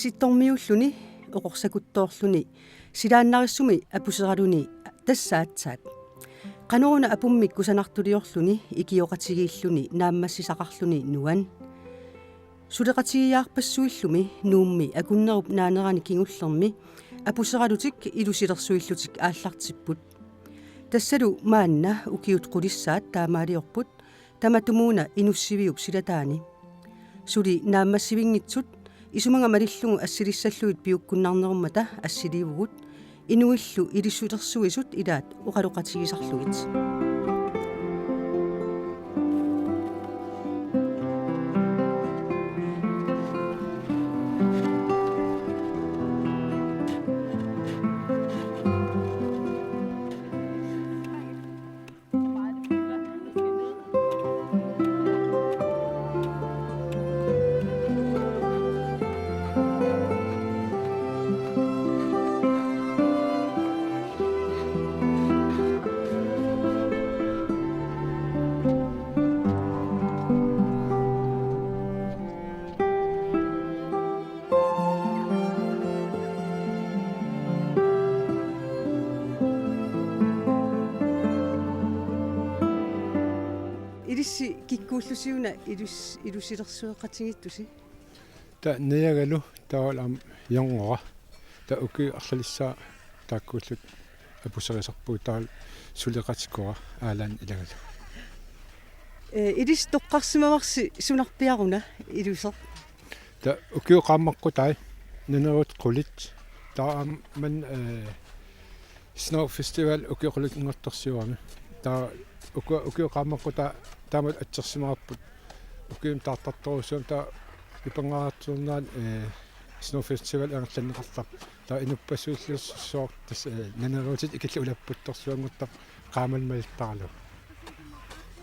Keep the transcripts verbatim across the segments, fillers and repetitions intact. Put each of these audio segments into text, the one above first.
Sittormiuulluni oqorsakuttoorluni silaannarissumi apuseraluni tassa aatsaat. Qanoruna apummik kusanartuliorluni ikioqatigiilluni naammassisaqarluni nuan. Suleqatigiiaarpassuillumi Nuummi akunnerup naanerani kingullermi apuseralutik ilusilersuillutik aallartipput. Tassalu maanna ukiut qulissaat taamaaliorput, tamatumuuna Inussiviup silataani. Suli naammassivinngitsut isumanga malillugu assilissallugit piukkunnarnerummata assiliivugut, inuillu ilusilersuisut ilaat oqaloqatigisarlugit. Ilissi kikkuullusiuna ilus-, ilusilersueqatigiittusi? Taava Najagalu taavalu aamma Jongora. Taava ukiut arlalissaat taakkuullutik apuserisarpugut, taavalu suleqatikora Aalaan ilagalu. Ee, ilissi toqqarsimavarsi sunarpiaruna iluseq? Taava ukiut qaammaqqutaat naneruutit qulit. Taava aamma, ee, Snow Festival ukiut qulinngortorsiuarami. Taava uku-, ukiut qaammaqqutaat taamatut atsersimavarput. Ukiumut taartartorujussuarmik taava nipangaartulernerani, ee, Snow Festival ingerlanneqartarpoq. Taava inuppassuilluarsuaq tassa, ee, naneruutit ikillit ulapputtorsuanngortarput qaammat malittaralugu.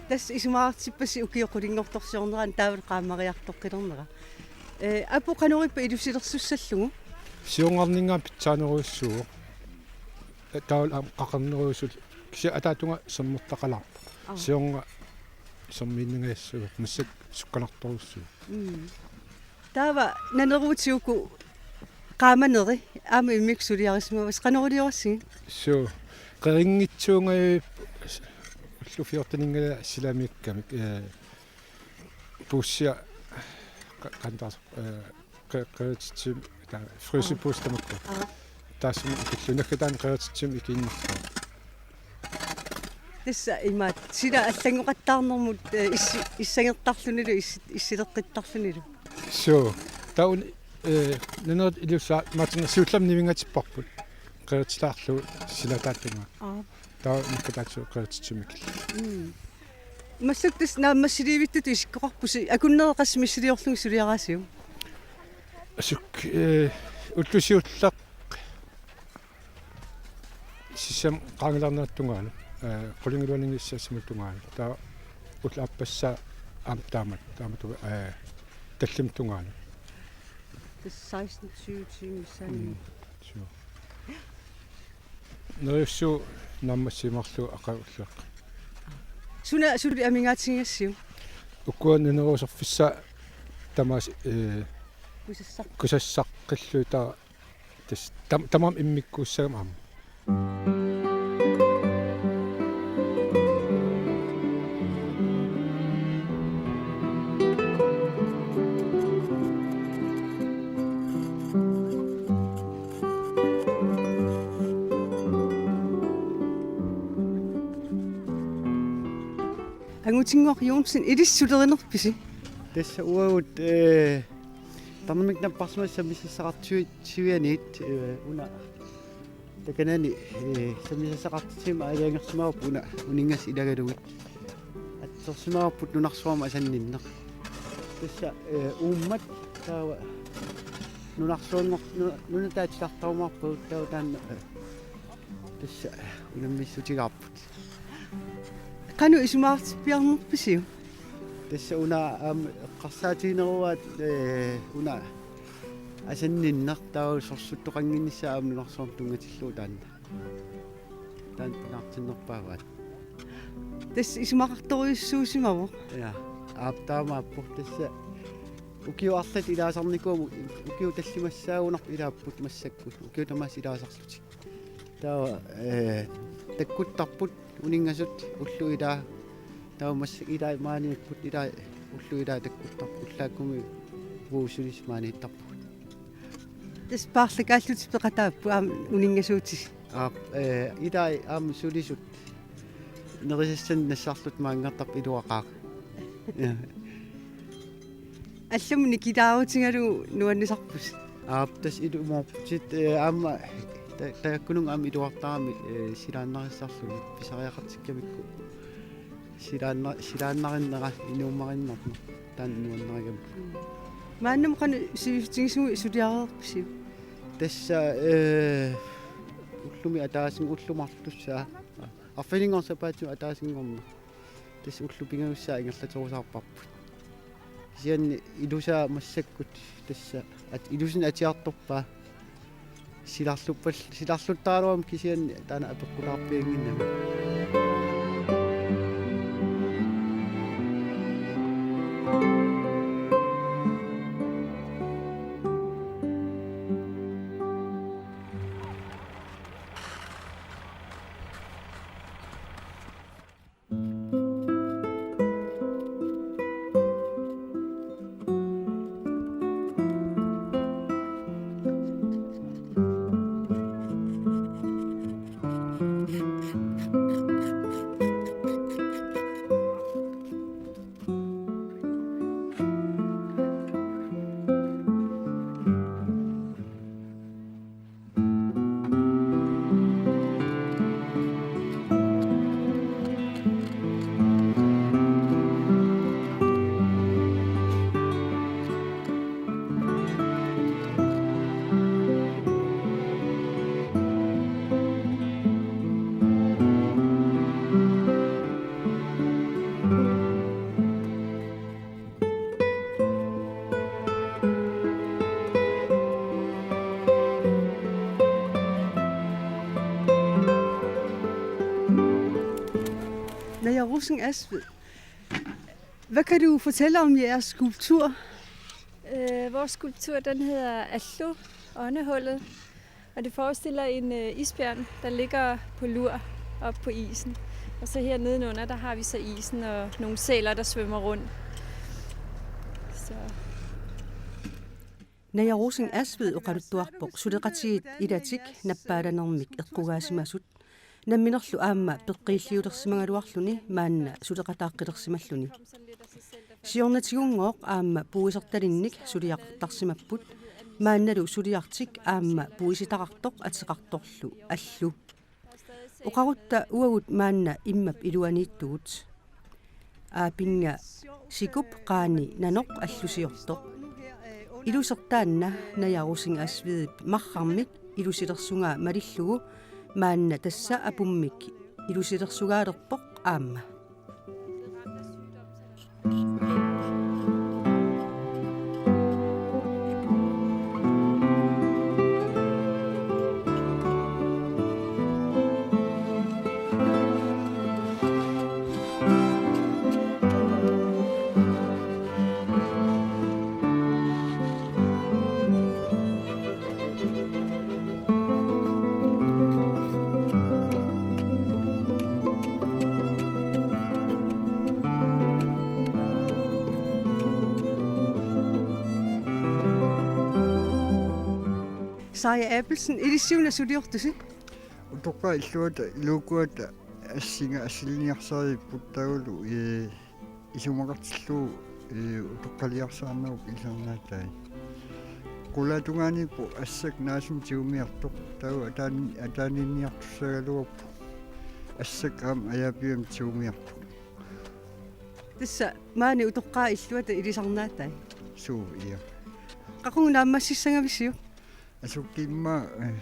Tassa isumaqartippassi ukiut qulinngortorsiornerani taavalu qaammariartoqqilernera. Ee, apu qanorippa ilusilersussallugu? Siornarninngaanniit pitsaanerujussuuvoq. Ee, taavalu aamma qaqornerujussuullu. Kisianni ataatungaa sermertaqalaarpoq. Aa. Siorna sermiinnangajassuuvoq, massakkut sukkanartorujussuuvoq. Mm. Taava naneruutit uku qaamaneri aamma immikkut suliarisimavasi, qanoq iliorassigit? Suu, qerinngitsuunngilaq ullut fjorteninngaanniit silamiikkamik, ee, puussia qa-, qantaas-, ee, qe-, qerititsivimmi, taava frysepose tamakku. Aa. Taassuma ikillugu naggataani qerititsivimmi ikiinnarlugu. Tassa imaattoq sila allanngoqattaarnermut, ee, issi-, issagertarlunilu, issi-, issileqqittarlunilu. Suu. Taava una, ee, naneruutit ilusaa-, imaattoq siullermik nivinngatipparput. Qeritilaarlugu silataata tungaa. Aa. Taava naggataatigut qerititsivimmi ikillugu. Mm. Massakkut tassa naammassiliivittutut isikkoqarpusi, akunneri qassit missiliorlugit suliaraasiuk? Suu, ee, ulloq siulleq sissamut qaangilaarnerup tungaanut, ee, qulingiluaninngilaq sissamut tungaanut. Taava ulloq aappassaa aamma taamatut, taamatut, ee, tallimat tungaanut. Tassa seksten tyve timer missaani. Mm, suu. Neriussuu naammassimaarlugu aqagu ulluaqqat. Suna suli amigaatigigassiuk? Ukua naneruuserfissaat tamaasa, ee, kusassaq-, kusassaqqillugit taava tassa tam-, tamarmik immikkuussagami aamma. Angutinnguaq Joensen, ilissi sulerinerpisi? Tassa uagut, ee, Tarnimik napparsimasut sammisassaqartitsivianit, ee, una takanani, ee, sammisassaqartitsimik aalajangersimavarput una uninngasut ilagalugit. Atsersimavarput nunarsuarmi asanninneq. Tassa, ee, uummat taava nunarsuanngor-, nuna-, nunataa titartarumaarpagut taava taanna, ee, tassa unammissutigaarput. Qanoq isumaqartippiarnerpisiuk? Tassa una aamma eqqarsaatigineruaat, ee, una asanninneq taava sorsuttoqannginnissaa aamma nunarsuarmut tunngatillugu taanna. Taanna pingaartinnerpaavaat. Tassa isumaqartorujussuusimavoq. Ja, aap taamaappoq tassa. Ukiut arlaat ilaasarnikuugamik ukiut tallimassaagunarput ilaapput massakkut. Ukiut tamaasa ilaasarlutik. Taava, eh, takkuttarput uninngasut ullut ilaat. Taava massakkut ilaat maaniipput, ilaat ullut ilaat takkuttarput, ullaakkut uagut sulisut maaniittarpugut. Tassa paarlakaallutik peqataapput aamma uninngasuutit. Aap, eh, ilaat aamma sulisut nerisassanik nassarlutik maanngartarput iluaqaaq. Ja. Allamut nikilaarutigalugu nuannisarputit. Aap, tassa ilumoorputit, eh, aamma ta-, taakkununnga aamma iluartaramik, eh, silaannarisarluni pisariaqartikkamikku. Silaanna-, silaannarinnera inuummarinnarpoq taanna nuannarigami. Maannamut qanoq sivisutigisumik suliareerpisiuk? Tassa, eh, ullumi ataasin-, ullut marlussaa. Arfininngorneq sapaatip ataasinngorneq. Tassa ullut pingajussaat ingerlaterusaarparput. Kisianni ilusaa massakkut tassa at-, ilusineq atiartorpaa. Silarluppal-, silarluttaraluarmat kisianni taanna apeqqutaarpiannginnami. Naja Rosing Asved, hvad kan du fortælle om jeres skulptur? Øh, vores skulptur, den hedder Allu, åndehullet. Og det forestiller en, øh, isbjørn, der ligger på lur op på isen. Og så her nedenunder, der har vi så isen og nogle sæler, der svømmer rundt. Så. Naja Rosing Asved oqaluttuarpoq suleqatigiit ilatik nappaalanermik eqqugaasimasut. Namminerlu aamma peqqiilliulersimagaluarluni maanna suleqataaqqilersimalluni. Siornatigunngooq aamma puisertalinnik suliaqartarsimapput, maannalu suliartik aamma puisitaqartoq ateqartorlu Allu. Oqarutta uagut maanna immap iluaniittugut. Aapinnga sikup qaani nanoq allusiortoq. Iluseq taanna Naja Rosing Asvedip marrarmik ilusilersugaa malillugu maanna tassa apummik ilusilersugaalerpoq aamma. Saja Abelsen, ilissiuna suliortusi? Utoqqaat illuata iluaquata assinga assiliarsaaripput taavalu, ee, isumaqartillugu, ee, utoqqaliarsaarnerup ilisarnaatai. Qulaatungaaniippoq assakka naasunik tigumiartoq, taava ataani-, ataaniinniartussagaluarpoq assakka aamma ajaapivamik tigumiartoq. Tassa maani utoqqaat illuata ilisarnaatai. Suu, ia. Qaqugu naammassissagavisiuk? Asukkiimma, eh,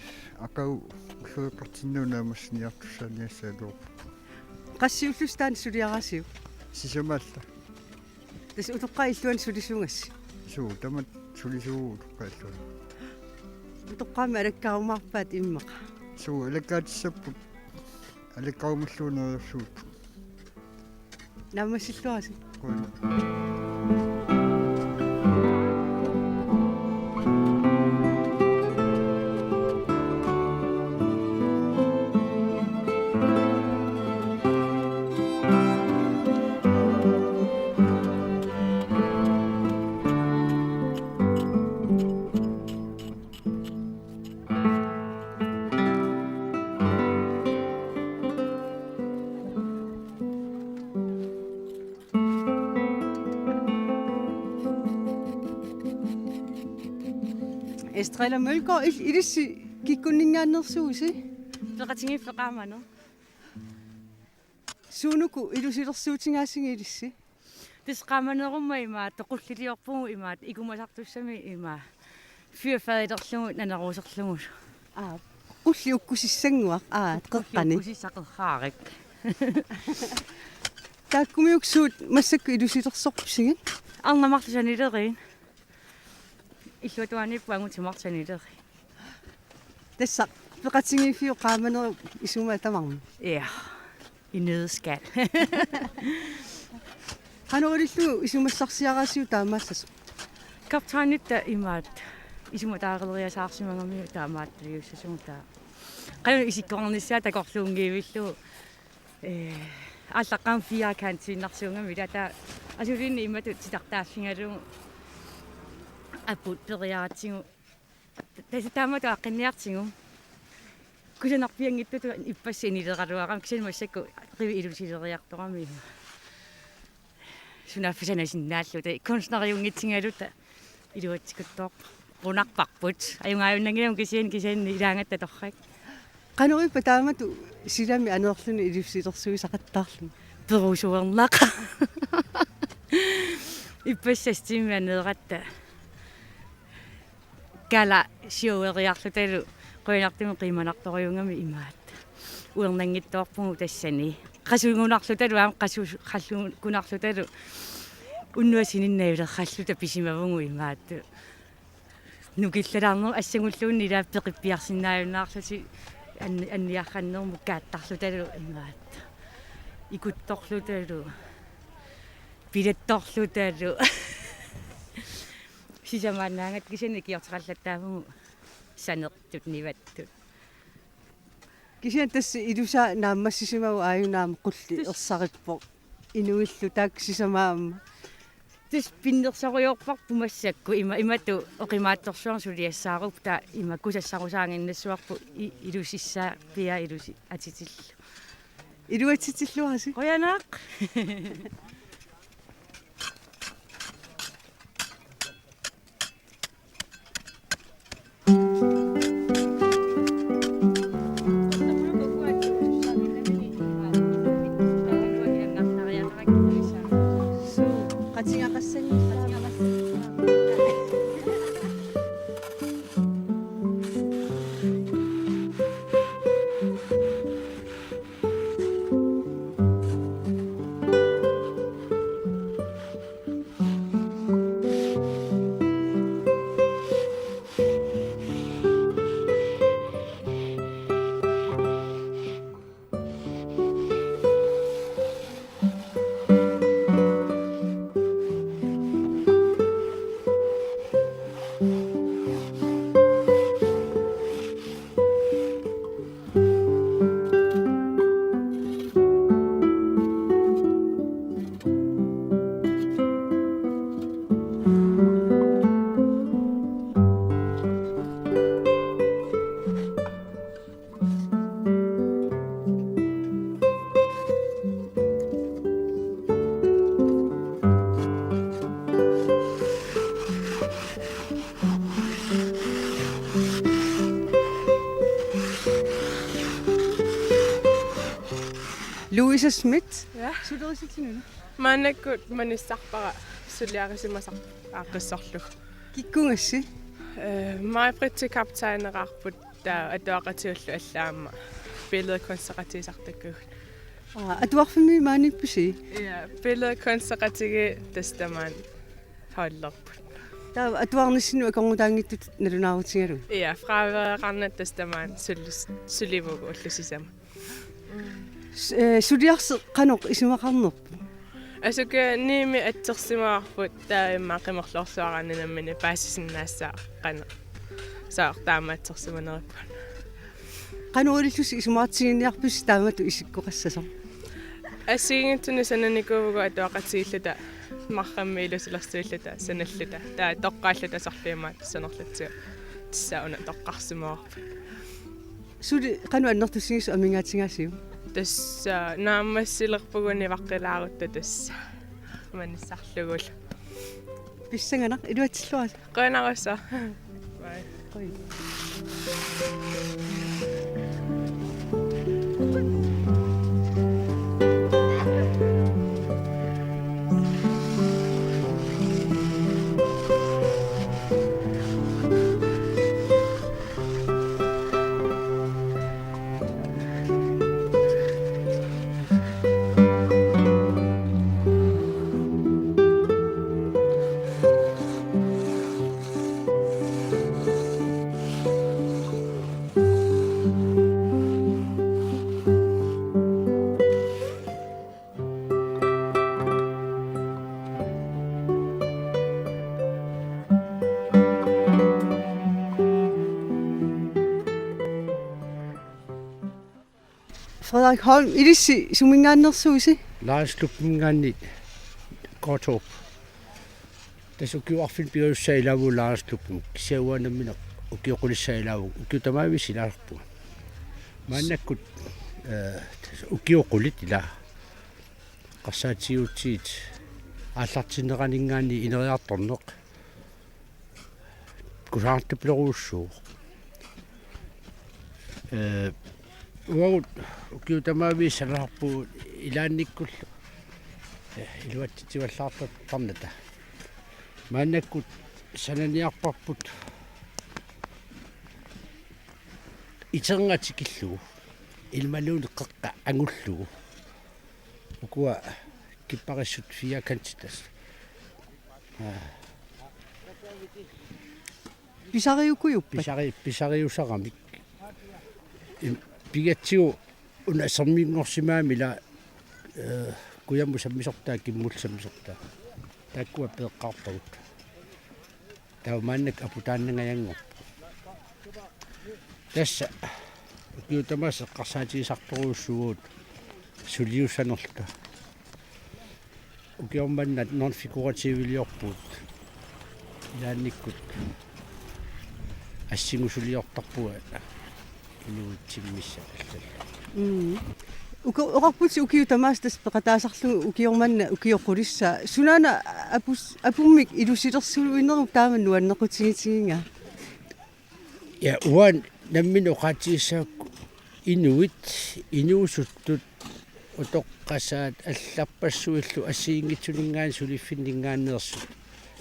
aqagu ulloqeqqartinnagu naammassiniartussaaniassagaluarpoq. Qassit ullusi taanna suliarisiuk? Sisamaalluta. Tassa utoqqaat illuanni sulisuugassi? Suu, tamatta sulisuuvugut utoqqaat illuanni. Utoqqaammi alakkaarumaarpaat immaqa? Suu, alakkaatissapput. Alakkaarumallugu neriorsuupput. Naammassilluarisi. Qujan. Estrella Mølgaard, il-, ilissi kikkunninngaanneersuusi? Peqatigiiffeqaamani. Suunuku ilusilersuutigaasigit ilissi? Tassa qaamaneeruma imaattoq qulliliorpugut imaattoq ikumasartussamik imaattoq fyrfadlerlugu naneruuserlugu. Aa, qulli ukkusissannguaq, aa, qeqqani. Ukkusissaq qeqqaarik. Taakkumiuk suut massakkut ilusilersorpisigit? Arnat marluk sanileriit. Illuatungaaniippoq angutit marluk sanileriit. Tassa peqatigiiffiup qaamanerup isumaa tamarmi. Ja. I nøddeskal. Qanoq ilillugu isumassarsiaraasiuk taamaassasoq? Kaptajnitta imaattoq isumataarileriasaarsimagamiuk taamaattuliussasugut taava. Qanoq isikkoqarnissaa takorluunngivillugu. Ee, aallaqqaammut fire kantiinnarsuugami ilaa taava asuliinnaq imatut titartaaffigalugu apuut periaratsigu. Tassa taamatut aaqqinniartigu. Kusanarpianngitsutut ippassaq inileraluarami kisianni massakkut qivip ilusileriartorami. Sunaaffa sanasinnaalluta kunstneriunngitsigaluta iluatsikuttoorput. Qunarparput. Ajugaajunnaanngilagut kisianni kisianni ilaagatta torrak. Qanoq ippa taamatut silami aneerluni ilusilersuisaqattaarluni? Perusuernaq. Ippassaq silami aneeratta. Kala siueriarlutalu qujanartumik qiimanartorujuugami imaattoq. Uernanngitsoorpugut tassani. Qasugunarlutalu aamma qasu-, qasugunarlutalu unnuaq sininnaaleralluta pisimavugut imaattoq. Nukillalaarneq assagulluunniit ilaa peqippiarsinnaajunnaarlutik an-, anniarrannermut kaattarlutalu imaattoq. Ikuttorlutalu. Pilattorlutalu. Sisamaannaagatta kisianni ikiorteqallattaavugut sanertut nivattut. Kisianni tassa ilusaa naammassisimavoq aajuna aamma qulli Tassa. ersarippoq. Inuillu taakku sisamat aamma. Tassa pinnersarujoorparput massakkut ima, imatut oqimaatsorsuarnik suliassaarupput taava ima kusassarusaaginnassuarput i-, ilusissaa pia ilusi atitillu. Iluatsitilluarisi. Qujanaq. Louise Schmidt. Ja. Sulerisitsinnut? Maannakkut manissarpara suliarisimasarpara aaqqissorlugu. Kikkugassi? Eh, Maj-Britt kaptajneqarput taava atuaqatigiillu alla aamma billedkunsteqatigisartakkagut. Aa, atuarfimmi maaniippisi? Ja, billedkunsteqatigiit tassa tamaani holderput. Taava atuarnissinnut akornutaanngitsutut nalunaarutigalugu? Ja, fraværeqarnata tassa tamaani sullis-, sulivugut ulloq sisamat. S-, eh, suliarsi qanoq isumaqarnerpoq? Asukiaq niimi atsersimavarput taava immaqa qimerloorsuaraanni nammineq paasisinnaassaaq qanoq. Soorlu taama atsersimaneripput. Qanoq ilillusi isumaqatigiinniarpisi taamatut isikkoqassasoq? Assigiinngitsunik sananikuuvugut atuaqatigiilluta marramik ilusilersuilluta sanalluta. Taava toqqaalluta sorliumaat sanerlutsigu. Tassa una toqqarsimavarput. Suli qanoq annertusigisoq amigaatigaasiuk? Tassa naammassilerpugut nivaqqilaarutta tassa. Manissarlugulu. Pissanganaq iluatsilluarisi. Qujanarsuaq. Bye. Frederik Holm, ilissi suminngaanneersuusi? Lejrklubbinngaanniit Kortrup. Tassa ukioq arfineq-pingajussaanik ilaavugut lejrklubbimut, kisianni uanga nammineq ukiut qulissaat ilaavunga, ukiut tamaviisa ilaasarpunga. Maannakkut, eh, tassa ukiut qulit ilaa. Eqqarsaatigiutsigit aallartinneraninngaanniit ineriartorneq kusanartupiloorujussuuvoq. Eh, uagut ukiut tamaviisa sanasarpugut ilaannikkullu, eh, iluatsitsivallaartartarnata. Maannakkut sananiarparput iterngaatikillugu, imaluunniit qeqqa angullugu. Ukua kipparissut firkantitas. Aa. Pisariukujuuppat? Pisari-, pisariusaramik. Im-, pigatsigu una serminngorsimagami ila, eh, kujammut sammisortaa, kimmullu sammisortaa. Taakkua peeqqaarpagut. Taava maannakkut aputaannangajanngorpoq. Tassa ukiut tamaasa eqqarsaatigisartorujussuuvugut suliussanerluta. Ukioq manna non-figurativiliorpugut. Ilaannikkut assingusuliortarpugut. Inuit timmissat allallu. Mm. Uko-, oqarputit ukiut tamaasa tassa peqataasarlugu ukioq manna ukioq qulissaa. Sunaana apus-, apummik ilusilersuinerup taama nuannequtigitigigaa? Ja, uanga nammineq oqaatigissagakku inuit, inuusuttut, utoqqasaat, allarpassuillu assigiinngitsuninngaanniit suliffinninngaanneersut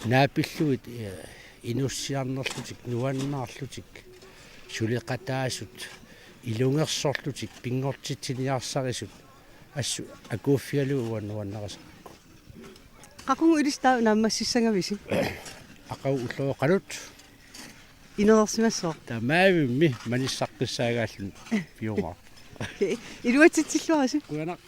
naapillugit, eh, inussiarnerlutik, nuannaarlutik, suleqataasut, ilungersorlutik, pinngortitsiniarsarisut, assut akuuffigalugu uanga nuannarisakku. Qaqugu ilissi taava naammassissagavisi? Aqagu ulloriaqarput. Inereersimassooq. Taamaavimmi manissaqqissaagaalluni piumaarpoq. Iluatsitsilluarisi. Qujanaq.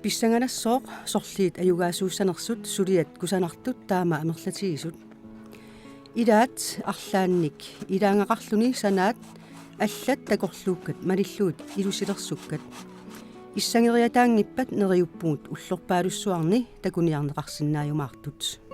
Pissanganassooq sorliit ajugaasuussanersut suliat kusanartut taama amerlatigisut. Ilaat arlaannik ilaagaqarluni sanaat allat takorluukkat malillugit ilusilersukkat. Issangeriataanngippat neriuppugut ullorpaalussuarni takuniarneqarsinnaajumaartut.